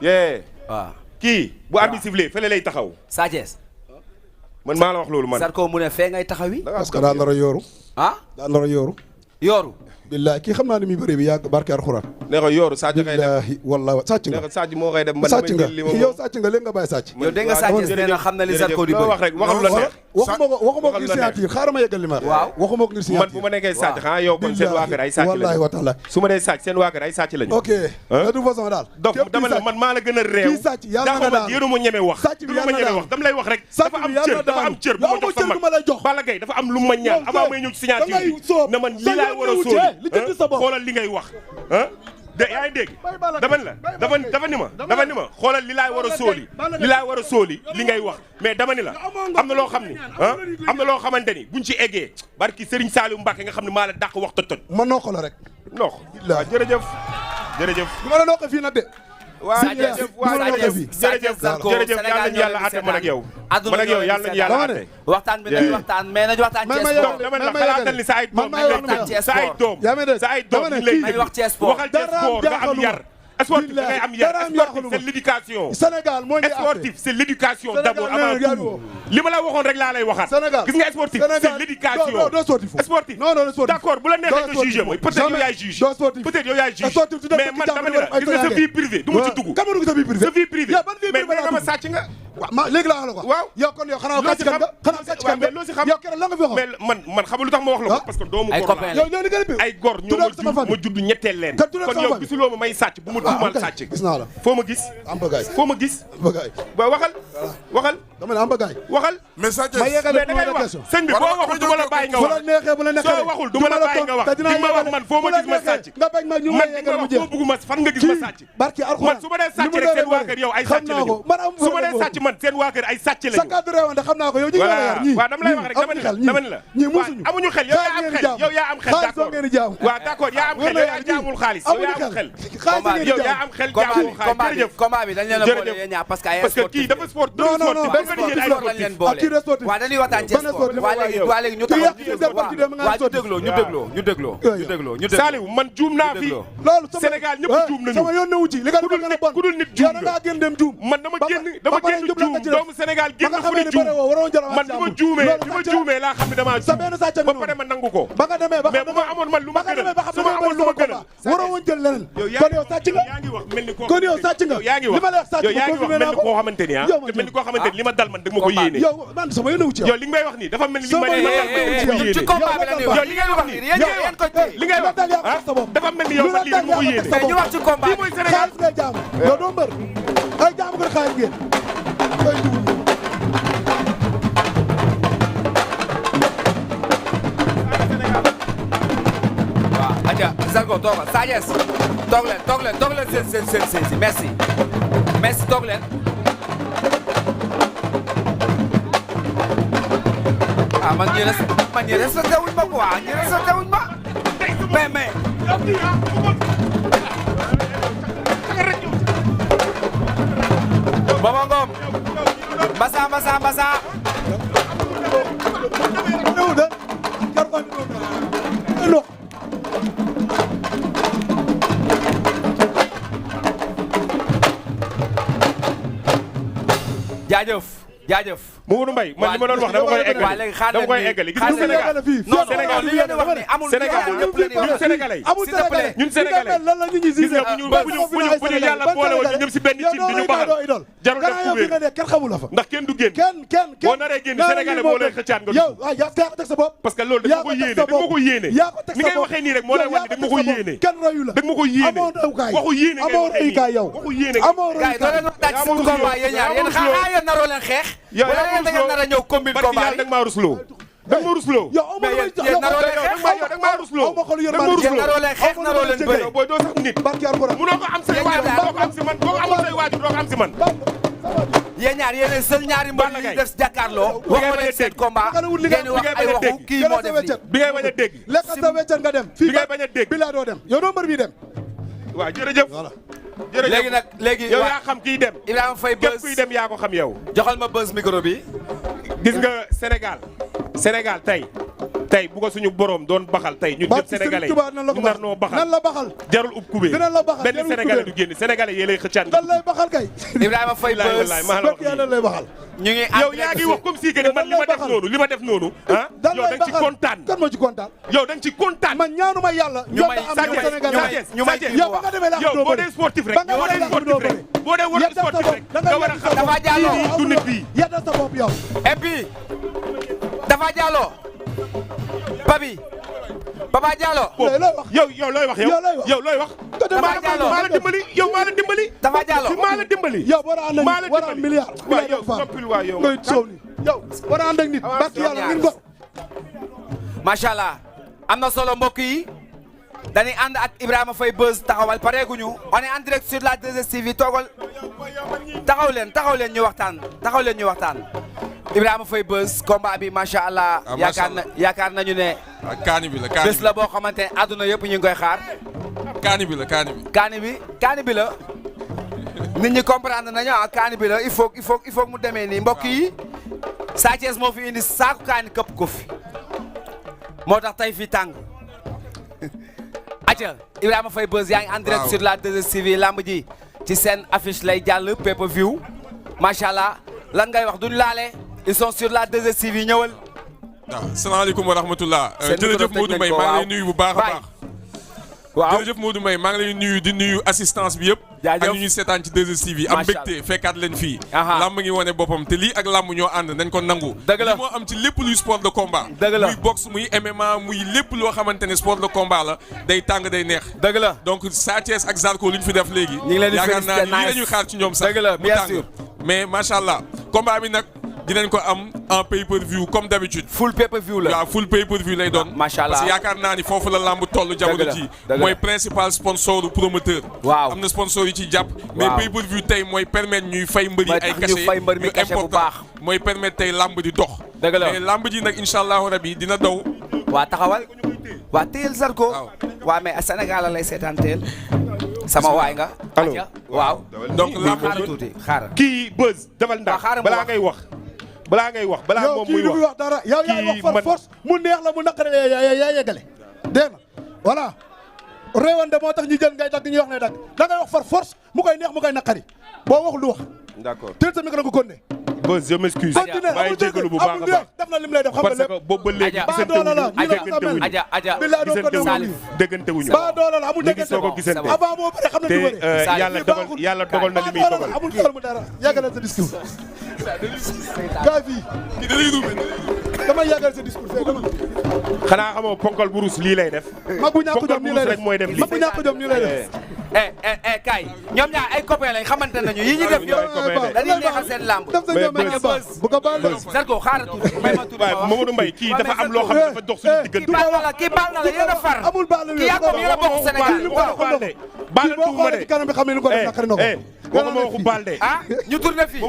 waaw kii bu arbitre sifflé fële lay taxaw. Sa Thiès. man maa la wax loolu man. Zarko mu ne fee ngay taxawi. parce que daa nar a yooru. ah daa nar a yooru. yooru. billahi kii xam naa ni muy bëri bi yàgg barke alxuraan. ne ko yooru sàcc ngay dem billahi wallahi sàcc nga. ne ko sàcc moo koy dem man sàcc nga yow sàcc nga léegi nga bàyyi sàcc. yow dégg nga Sa Thiès nee na xam na li Zarko di bëri. wax rek waxam la neex. waxuma ko ngir signature xaaral ma yeggal li ma. waaw waxuma ko ngir signature. man bu ma nekkee sàcc xanaa yow kon seen waa kër ay sàcc wallahi lañu. wa taala. su ma dee sàcc seen waa kër ay sàcc lañu. ok de toute façon daal. donc dama la man maa la gën a réew. kii sàcc yàlla na daal yéenu ma ñeme wax. sàcc bi yàlla na daal dama lay wax rek. dafa am cër dafa am cër bu ma jox sa mag. Balla Gaye dafa am lu ma ñaan avant may ñëw ci signature bi na man lii laay war a sóoli xoolal li ngay wax ah de yaa ngi dégg dafa ni ma xoolal li laay war a sóoli li laay war a sóoli li ngay wax mais dama ni la am na loo xam ni ah am na loo xamante ni buñ ci eggee barki Serigne Saliou Mbacké nga xam ne maa la dàq wax toj ma noo ko la rek non waaw jërëjëf bu ma la noo ko fii nag de waaw jërëjëf yàlla nañu yàlla àtte man ak yow man ak yow yàlla nañu yàlla àtte waxtaan bi nañu waxtaan mais nañu waxtaan ci sport dama la xalaatal ni sa ay doom sa ay doom ñu lay nañu wax ci sport waxal ci sport nga am yar sportif da ngay am yar sportif c'est l'éducation Sénégal moo ñu sportif c'est l'éducation d'abord avant tout li ma la waxoon rek laa lay waxaat gis nga sportif c'est l'éducation sportif d'accord bu la neexee nga juger mooy peut-être yow yaay juge peut-être yow yaay juge mais man dama ne la gis nga sa vie privée du ma ci dugg sa vie privée mais nga ma sàcc nga waaw léegi laa wax la ko waaw yow kon yow xanaa sàcc kan nga xanaa sàcc kan nga loo si xam yow keroog la nga fi waxoon mais man xamul lu tax ma wax la ko parce que doomu góor la yow loolu gën a ay góor ñoo ma judd ñetteel leen kon yow gisuloo ma may sàcc bu ma tuumal sàcc gis naa la foo ma gis am bagaay foo ma gis ba waxal dama ne am bagaay waxal message ma yeggale mais da ngay wax sëñ bi boo waxul du ma la bàyyi nga wax bu la neexee soo waxul du ma la bàyyi nga wax di ma wax man foo ma gis ma sàcc nga bañ ma ñu ma yeggal mu jeex foo bëgguma fan nga gis ma sàcc barki alxuraan man su ma dee sàcc rek seen waa kër yow ay sàcc lañu su ma dee sàcc man seen waa kër ay sàcc lañu sa cadre réewande xam naa ko yow ñi ngi la yar ñii waaw dama lay wax rek dama ni la ñii musuñu amuñu xel yow yaa am xel yow yaa am xel d'accord waaw d'accord yaa am xel yow yaa jaamul xaalis yow yaa am xel yow yaa am xel jaamul xaalis jërëjëf combat bi dañ leen a boole yéen ñaar parce que ay parce que kii dafa sport non non non lañ leen boole waaw dañuy waxtaan ci sport waa léegi ñu taxaw ñu dégloo Saliou man juum naa fi loolu Sénégal ñëpp juum nañu sama yoon newu ci li nga def nga bon ku dul nit juum nga nga gën dem juum man dama génn juum doomu Sénégal génn fu ne juum man bi ma juumee laa xam ne damaa juum ba pare ma nangu ko ba nga demee ba mais bu ma amoon man lu ma gënal su ma amoon lu ma gënal waroo woon jël leneen kon yow sàcc nga yaa ngi wax mel ni koo kon yow sàcc nga yaa ngi li ma lay wax sàcc yow yaa ngi wax mel ni koo xamante ni mel ni koo xamante ni li ma dal man da nga ma ko yéene yow man sama yoon wu ci yow li nga may wax nii dafa mel ni li ma dal man da nga ma ko yéene ci combat bi la ñuy wax yow li ngay wax nii li ngay wax dafa mel ni yow man lii da nga ma ko yéene mais ñu wax ci combat lii mooy Sénégal xaalis ngay jaamu yow doo mbër ay jaamu ko xaalis ngeen ay dugub Aja Zarko toogal Sa Thiès toog leen seen merci toog leen ah man ñi respecté wuñ ma quoi ñi respecté wuñ ma mais Baba Ngom Mbassa jaajëf Mourou Mbaye man li ma doon wax dama koy eggali gis nga Sénégal non li ngeen di wax ni amul ñun sénégalais ñun sénégalais lan la ñu gis gis nga bu ñu yàlla boole woon ñëpp si benn cin bi ñu baxal jarul def kubéer kenn xamul la fa ndax kenn du génn kenn boo naree génn sénégalais moo lay xëccaat nga yow yaa ko teg sa bopp parce que loolu da nga ko yéene yaa ko teg ni sa ngay bopp waxee nii rek moo lay wan ni da nga ko yéene kenn royu la da nga ma ko yéene amoo rëyukaay waxu yéene amoo rëyukaay yow waxu yéene amoo gars yi doo leen waxtaan ci suñu combat yéen ñaar yéen xanaa yéen naroo leen xeex wala yéen da ngeen nar a ñëw combine combat yi da nga maa rusloo da nga ma rusloo yow amoo yéen naroo leen xeex da nga maa rusloo yéen naroo leen xeex naroo leen bëre booy doo sax nit barki alxuraan munoo ko am say waajur doo ko am si man boo ko amul say waajur doo ko am si man yéen ñaar yéen seul ñaari mbër yi def jàkkaarloo waxoo leen seen combat ngeen wax ay waxu kii moo def lii bi ngay bañ a dégg lekk sa weccat nga dem fii bi ngay bañ a dégg bi laa doo dem yow doo mbër bi dem waaw jërëjëf léegi yow yaa xam kiy dem Ibrahima Faye képp kuy dem yaa ko xam yow joxal ma buzz micro bi gis nga Sénégal tey tey bu ko suñu borom doon baxal tey ñun ñëpp sénégalais ñu nar noo baxal nan la baxal jarul ub kubéer dina la baxal benn sénégalais du génn sénégalais yee lay xëccaan nan lay baxal kay Ibrahima Faye Beuz nan lay baxal ñu ngi yow yaa ngi wax comme si que man li ma def noonu ah yow da nga ci kontaan kan moo ci kontaan yow da nga ci kontaan man ñaanuma yàlla ñu may yow ba nga demee la yow boo dee sportif rek boo dee sportif rek nga war a xam Dafa Diallo du nit bi yedda sa bopp yow et puis Dafa Diallo Papa Diallo yow looy wax yow looy wax maa la dimbali yow maa la dimbali Dafa Diallo maa la dimbali yow war a ànd ak nit war a milliard waaw yow noppil waay yow ngay soow ni yow war a ànd ak nit barki yàlla ngeen ko macha allah am na solo mbokk yi dañuy ànd ak Ibrahima Faye Beuz taxawal pareeguñu on est en direct sur la 2STV toogal taxaw leen ñu waxtaan Ibrahima Faye Beuz combat bi macha allah yaakaar nañu ne kaani bi la bés la boo xamante ne àdduna yëpp ñu ngi koy xaar kaani bi la nit ñi comprendre nañu kaani bi la il faut mu demee nii mbokk yi Sa Thiès moo fi indi saaku kaani këpp ko fi moo tax tey fii tàng aca Ibrahima Faye Beuz yaa ngi en direct sur la 2STV lamb ji ci seen affiche lay jàll pay-per-view macha allah lan ngay wax duñ laale ils sont sur la 2STV ñëwal. waaw salaamaaleykum wa rahmatullah. jërëjëf Modou Mbaye maa ngi lay nuyu bu baax a baax. waaw jërëjëf Modou Mbaye maa ngi lay nuyu di nuyu assistance bi yëpp. jaajëf ak ñu seetaan ci 2STV am mbégte fekkaat leen fii. lamb ngi wane boppam te lii ak lamb ñoo ànd nañ ko nangu. dëgg la li moo am ci lépp luy sport de combat. dëgg la muy boxe muy MMA muy lépp loo xamante ne sport de combat la day tàng day neex. dëgg la donc Sa Thiès ak Zarko li ñu fi def léegi. ñu ngi leen di félicité yaakaar naa ni lii la ñuy xaar ci ñoom sax. dëgg la bien sûr mais macha allah combat bi nag dinañ ko am en pay-per-view comme d'habitude. full pay-per-view la waaw full pay-per-view lay doon. macha allah parce que yaakaar naa ni foofu la lamb toll jamono ji mooy principal sponsor promoteur. waaw am na sponsor yi ci jàpp. mais pay-per-view tey mooy permettre ñuy fay mbëri ay cachet yu important mooy permettre tey lamb di dox. dëgg la mais lamb ji nag incha allahu rabi dina daw. waa taxawal waa téyel Zarko. waaw mais Sénégal lay seetaan téyel. sama waay nga. allo waaw. donc lamb xaaral tuuti xaaral. kii Beuz defal ndax balaa ngay wax. balaa moom muy wax dara yow yaa wax par force mu neex la mu naqare yaa yeggale dégg nga voilà réewande moo tax ñu jël ngay dagg ñuy wax ne dagg da ngay wax par force mu koy neex mu koy naqari boo waxul du wax d'accord teel sa micro nga ko ne Beuz je m'excuse maa ngi jégalu bu baax a baax def na lim lay def xam nga parce que boobu ba léegi déggante wuñu ba doole la amul léegi soo ko gisante avant moo bëri xam na ñu te yàlla dogal na li muy dogal amul xel mu dara yàggale sa discours gaa fii damay yàggale sa discours xanaa xamoo ponkal bu rus lii lay def mag bu ñàkk jom nii lay def mooy def lii mag bu ñàkk jom nii lay def kay ñoom ñaar ay copains lañ xamante nañu yi ñu def yëpp dañuy neexal seen lamb bu ko baal Zarko xaaral tuuti may ma tuuti Mamadou Mbaye kii dafa am loo xam ne dafa dox suñu diggante kii baal na la yéen a far amul baal kii yaa ko yéen a bokk Sénégal baal tuuma de kanam bi xam ne ni ko def naqari na ko waxuma waxu baal de ñu tourné fii